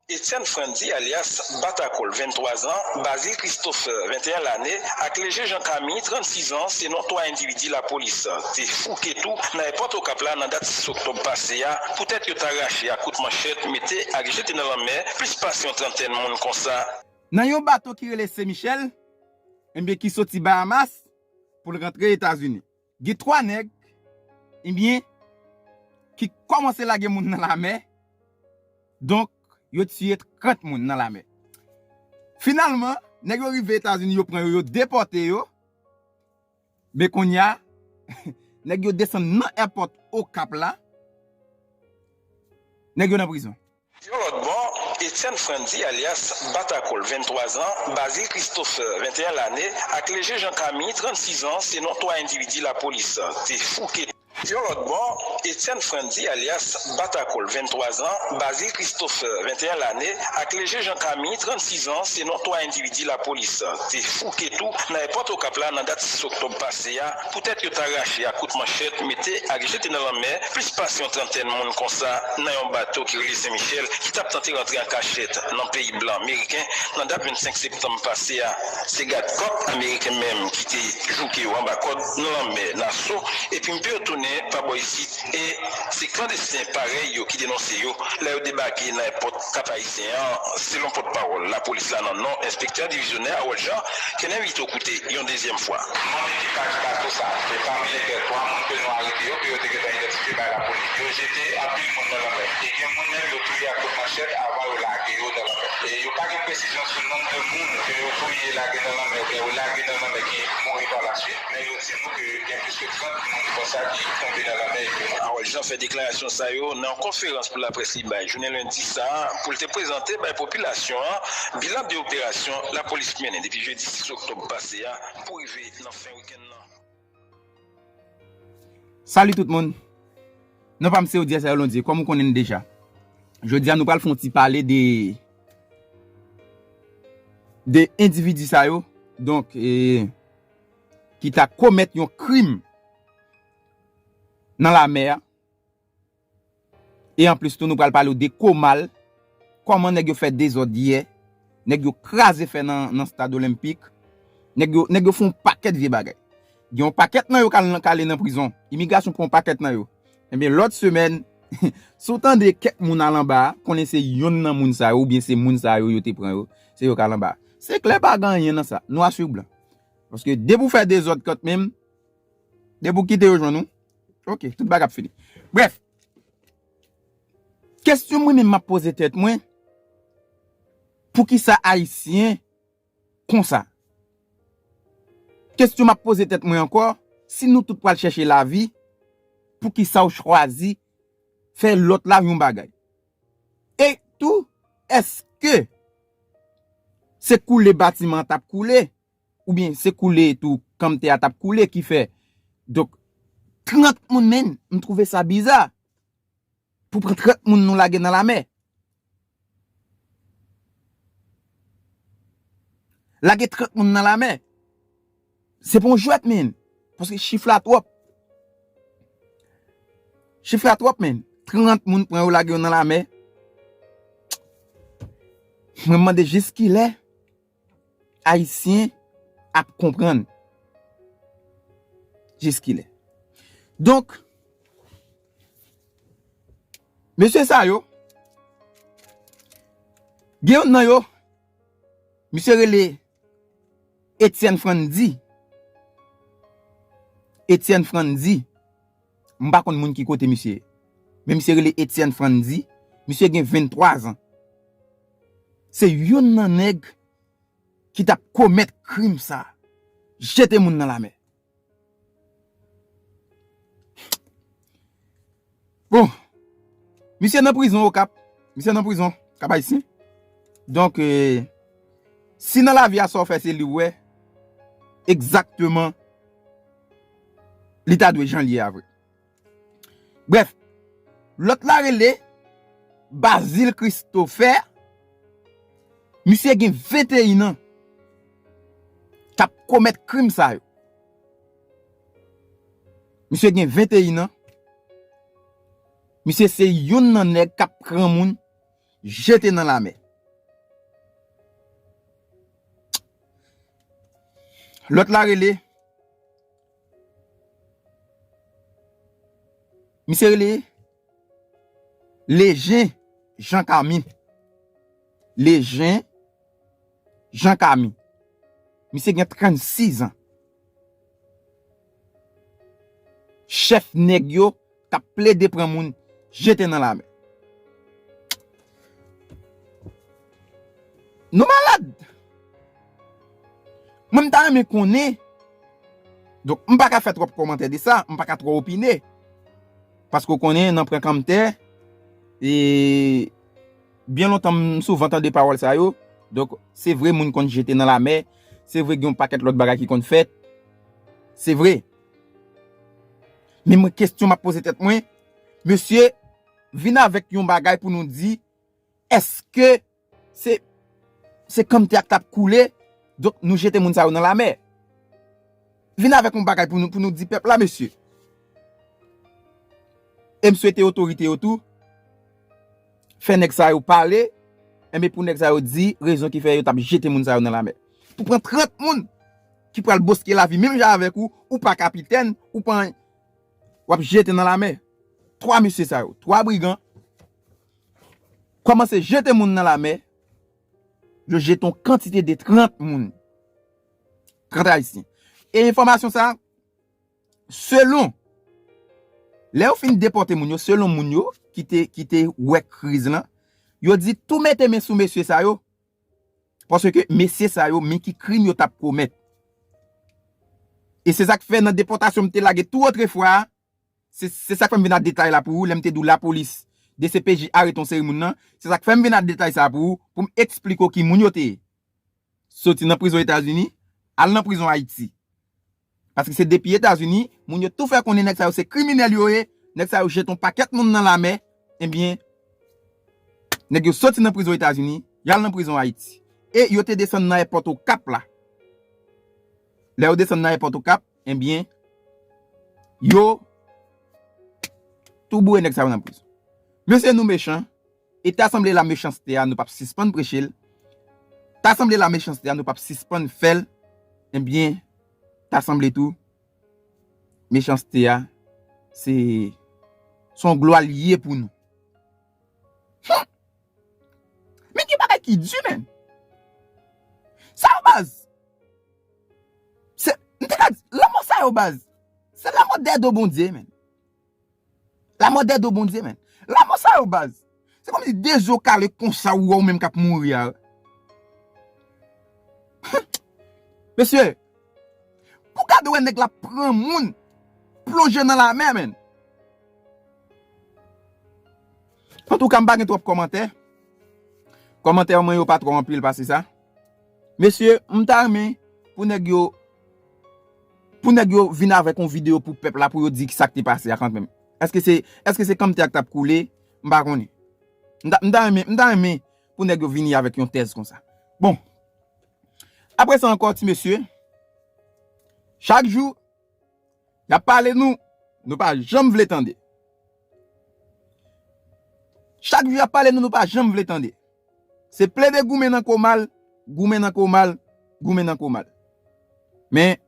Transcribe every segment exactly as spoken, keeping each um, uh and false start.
Etienne Frandy alyas Batakòl, venntwa zan, Bazile Christopher, venteyen lane, ak Léger Jean Camille, trannsis zan, se non twa endividi lapolis te fouke tou nan èpòt Okap la nan dat sis oktòb pase a, poutèt yo ta rache ak kout manchèt, mete ak jete nan lanmè plis pase yon trantèn moun konsa. Nan yon bato ki rele Sen Michèl, enben ki soti Bahamas pou l rantre Etazini. Gen twa nèg, ebyen, ki kòmanse lage moun nan lamè. Donk, yo tiye trant moun nan lamè. Finalman, nèg yo rive Etazini, yo pran yo, yo depòte yo. Men kounye a, nèg yo desann nan èpòt Okap la. Nèg yo nan prizon. Yon lòt bò, Etienne Frandy alyas Batakòl, venntwa zan, Bazile Christopher, venteyen lane, ak Léger Jean Camille, trannsis zan, se non twa endividi lapolis te fouke. Yon lòt bò, Etienne Frandy alyas Batakòl, venntwa zan, Bazile Christopher, venteyen lane, ak Léger Jean Camille, trannsis zan, se non twa endividi lapolis te fouke tou nan èpòt Okap la nan dat sis oktòb pase a, poutèt yo ta rache ak kout manchèt, mete ak jete nan lanmè plis pase yon trantèn moun konsa nan yon bato ki rele Sen Michèl ki t ap tante rantre an kachèt nan peyi blan meriken nan dat vennsenk septanm pase a. Se gadkòt ameriken menm ki te jouke yo anba kòd nan lanmè Naso, epi m pe retounen pa bò isit, e se klandesten parèy yo ki denonse yo lè yo debake nan èpòt Kap Ayisyen an, selon pòtpawòl lapolis la nan Nò, enspektè divizyonè Harold Jean, ke n envite w koute yon dezyèm fwa. Manm ekipaj bato sa, e pami lèdè twa moun ke nou arete yo, ke yo te gentan idantifye bay lapolis, yo jete anpil moun nan lanmè. E gen moun menm yo touye ak kout manchèt avan yo lage yo nan lanmè. E yo pa gen presizyon sou nonb de moun ke yo touye lage nan lanmè, oubyen yo lage nan lanmè ki mouri pa la swit, men yo di nou ke gen plis ke trant moun konsa ki tonbe nan lanmè. Harold Jean fè deklarasyon sa yo nan yon konferans pou laprès li bay jounen lendi sa a pou l te prezante bay popilasyon an bilan de operasyon lapolis mennen depi jedi sis oktòb pase a pou rive nan fen wikenn nan. Salut tout moun. Non pa m se Odier Sayo Londie, kòm ou konnen deja. Jodi a nou pral fè yon ti pale de de endividi sa yo, donk, e, ki ta komèt yon krim nan lamè a. E anplis tou, nou pral pale w de Komal, kòman nèg yo fè dezòd yè, nèg yo kraze fè nan, nan stad olenpik, nèg yo, nèg yo fè yon pakèt vye bagay. Gen yon pakèt nan yo k al nan, k ale nan prizon. Imigrasyon pran yon pakèt nan yo. Ebyen, lòt semèn, si w tande kèk moun al anba a, konnen se yonn nan moun sa yo, oubyen se moun sa yo, yo te pran yo, se yo k al anba a. Se klè, pa gen anyen nan sa, nwa sou blan. Paske depi w fè dezòd kanmenm, depi w kite yo jwenn ou, oke, tout bagay ap fini. Brèf, kesyon mwen menm m ap poze tèt mwen, poukisa Ayisyen konsa? Kesyon m ap poze tèt mwen ankò, si nou tout pral chèche lavi, poukisa w chwazi fè lòt la yon bagay? E tou, èske se koule batiman an t ap koule? Oubyen se koule tou kanmtè a t ap koule ki fè. Donk, trant moun, menn, m twouve sa biza. Pou pran trant moun nou lage nan lamè. Lage trant moun nan lamè. Se pa yon jwèt, menn. Paske chif la twòp. Chif la twòp, menn. Trant moun pran yo lage yo nan lamè. Mwen mande jiskilè Ayisyen ap konprann. Jiskilè. Donk, mesye sa yo, gen youn nan yo, misye rele Etienne Frandy. Etienne Frandy. M pa konn moun ki kote misye ye. Men misye rele Etienne Frandy. Misye gen venntwa zan. Se youn nan nèg ki t ap komèt krim sa. Jete moun nan lamè. Bon. Misye nan prizon Okap. Misye nan prizon Kap Ayisyen. Donk, e, si nan lavi a sa w fè se li w wè, egzakteman, li ta dwe jan l ye a vre. Brèf, lòt la rele Bazile Christopher. Misye gen venteyen an k ap komèt krim sa yo. Misye gen venteyen an. Misye se youn nan nèg k ap pran moun, jete nan lamè. Lòt la rele, misye rele Lejen Jan Kami. Lejen Jan Kami. Misye gen trannsis an. Chèf nèg yo k ap plede pran moun jete nan lamè. Nou malad. Mwen, m ta renmen konnen. Donk, m pa ka fè twòp kòmantè de sa, m pa ka twò opine. Paske w konnen, nan pran kòmantè, e byen lontan m souvan tande pawòl sa yo. Donk, se vre, moun konn jete nan lamè. Se vre, gen yon pakèt lòt bagay ki konn fèt. Se vre. Men mwen, kesyon m ap poze tèt mwen, mesye, vin avèk yon bagay pou nou di, èske se, se kanmte a k t ap koule, donk nou jete moun sa yo nan lamè? Vin avèk yon bagay pou nou, pou nou di pèp la, mesye. E m swete otorite yo tou fè nèg sa yo pale, enben pou nèg sa yo di rezon ki fè yo t ap jete moun sa yo nan lamè. Pou pran trant moun ki pral boske lavi menm jan avèk ou, ou pa kapitèn, ou pa anyen, w ap jete nan lamè. Twa mesye sa yo, twa brigan, kòmanse jete moun nan lamè, yo jete yon kantite de trant moun. Trant Ayisyen. E enfòmasyon sa, selon, lè yo fin depòte moun yo, selon moun yo ki te, ki te wè kriz lan, yo di tou mete men sou mesye sa yo, paske mesye sa yo, men ki krim yo t ap komèt. E se sa k fè nan depòtasyon m te lage tou otrefwa a, se, se sa k fè m vin a detay la pou ou, lè m te di w lapolis, D C P J arete yon seri moun nan, se sa k fè m vin a detay sa pou ou, pou m eksplike w ki moun yo te ye. Soti nan prizon Etazini, al nan prizon Ayiti. Paske se depi Etazini, moun yo tou fè konnen nèg sa yo se kriminèl yo ye, nèg sa yo jete yon pakèt moun nan lamè, ebyen, nèg yo soti nan prizon Etazini, y al nan prizon Ayiti. E yo te desann nan èpòt Okap la. Lè yo desann nan èpòt Okap, ebyen, yo tou boure nèg sa yo nan prizon. Mesye, nou mechan, e ta sanble la mechanste a, nou p ap sispann preche l. Ta sanble la mechanste a, nou p ap sispann fè l. Ebyen, ta sanble tou, mechanste a, se, se yon glwa l ye pou nou. Hum! Men ki bagay ki di, men. Sa yo, baz. Se, m te ka di, lanmò sa yo, baz. Se lanmò dèdo Bondye, men. Lanmò dèdo Bondye, men. Lanmò sa yo, baz. Se kòmsi de zo kale konsa ou wè ou menm k ap mouri a. Mesye, pou gade wè nèg la pran moun, plonje nan lamè, men. Antouka, m pa gen twòp kòmantè. Kòmantè mwen yo pa twò anpil pase sa. Mesye, m ta renmen pou nèg yo, pou nèg yo vin avèk yon videyo pou pèp la, pou yo di ki sa k te pase a kanmenm. Èske se, èske se kanmte a k t ap koule? M pa konnen. M ta, m ta renmen, m ta renmen pou nèg yo vini avèk yon tèz konsa. Bon. Apre sa ankò, ti mesye, chak jou, y ap pale nou, nou pa janm vle tande. Chak jou y ap pale nou, nou pa janm vle tande. Se plede goumen nan komal, goumen nan komal, goumen nan komal. Men,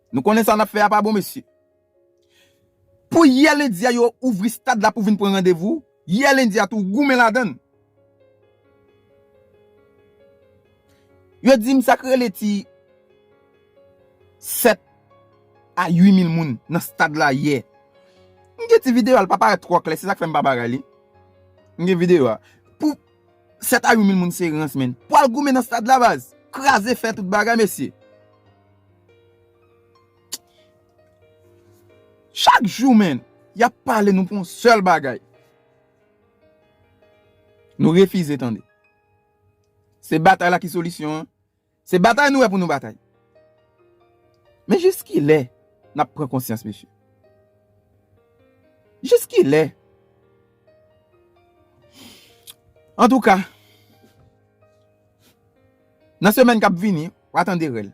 nou konnen sa n ap fè a pa bon, mesye. Pou yè lendi a, yo ouvri stad la pou vin pran randevou. Yè lendi a tou, goumen ladan l. Yo di m sa k rele ti sèt a uit mil moun nan stad la yè. M gen ti videyo a, l pa parèt twò klè, se sa k fè m pa bagay li. M gen videyo a. Pou sèt a uit mil moun se rans, men. Pou al goumen nan stad la, baz. Kraze, fè tout bagay, mesye. Chak jou, men, y ap pale nou pou yon sèl bagay. Nou refize tande. Se batay la ki solisyon an. Se batay nou wè pou nou batay. Men jiskilè n ap pran konsyans, mesye? Jiskilè? Antouka, nan semèn k ap vini, w a tande rèl.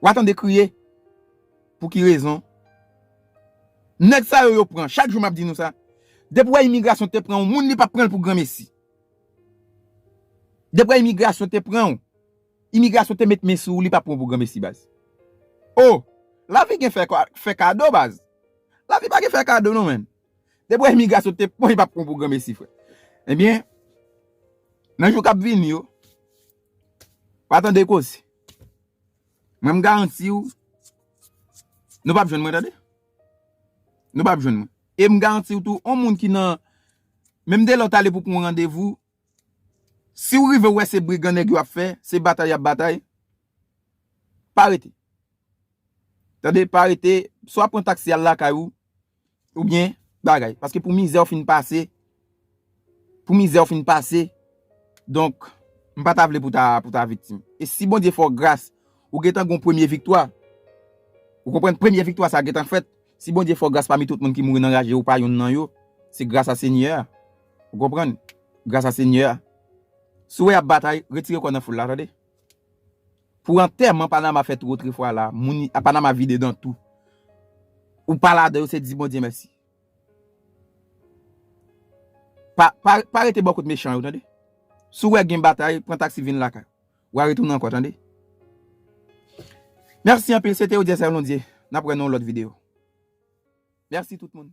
W a tande kriye. Pou ki rezon? Nèg sa yo, yo pran, chak jou m ap di nou sa. Depi w wè imigrasyon te pran yon moun, li p ap pran l pou granmesi. Depi imigrasyon te pran w, imigrasyon te met men sou ou, li p ap pran w pou granmesi, baz. O, lavi gen fè, fè kado, baz. Lavi pa gen fè kado, non, menm. Depi imigrasyon te pran, li p ap pran w pou granmesi, frè. Ebyen, nan jou k ap vini yo, pa tande koze. Mwen, m garanti w, nou p ap jwenn mwen, tande. Nou p ap jwenn mwen. E m garanti w tou, on moun ki nan, menm de lè w t ale pou pran yon randevou, si w rive wè se brigan nèg yo ap fè, se batay y ap batay, pa rete. Tande, pa rete, swa pran taksi al lakay ou, oubyen bagay. Paske pou mizè w fin pase, pou mizè w fin pase, donk, m pa ta vle pou ta, pou ta viktim. E si Bondye fè w gras, ou gentan gon premye viktwa. Ou konprann? Premye viktwa sa gentan fèt. Si Bondye fè w gras pami tout moun ki mouri nan raje, ou pa youn nan yo, se gras a Senyè a. Ou konprann? Gras a Senyè a. Si w wè y ap batay, retire kò w nan foul la, tande. Pou antèman Panama fè twò trè fwa la, moun, Panama vide dan tou. Ou pa ladan yo, se di Bondye mèsi. Pa, pa, pa rete bò kot mechan yo, tande. Si w wè gen batay, pran taksi vin lakay. W a retounen ankò, tande. Mèsi anpil, se te Audience Blondie. N ap wè nan yon lòt videyo. Mèsi tout moun.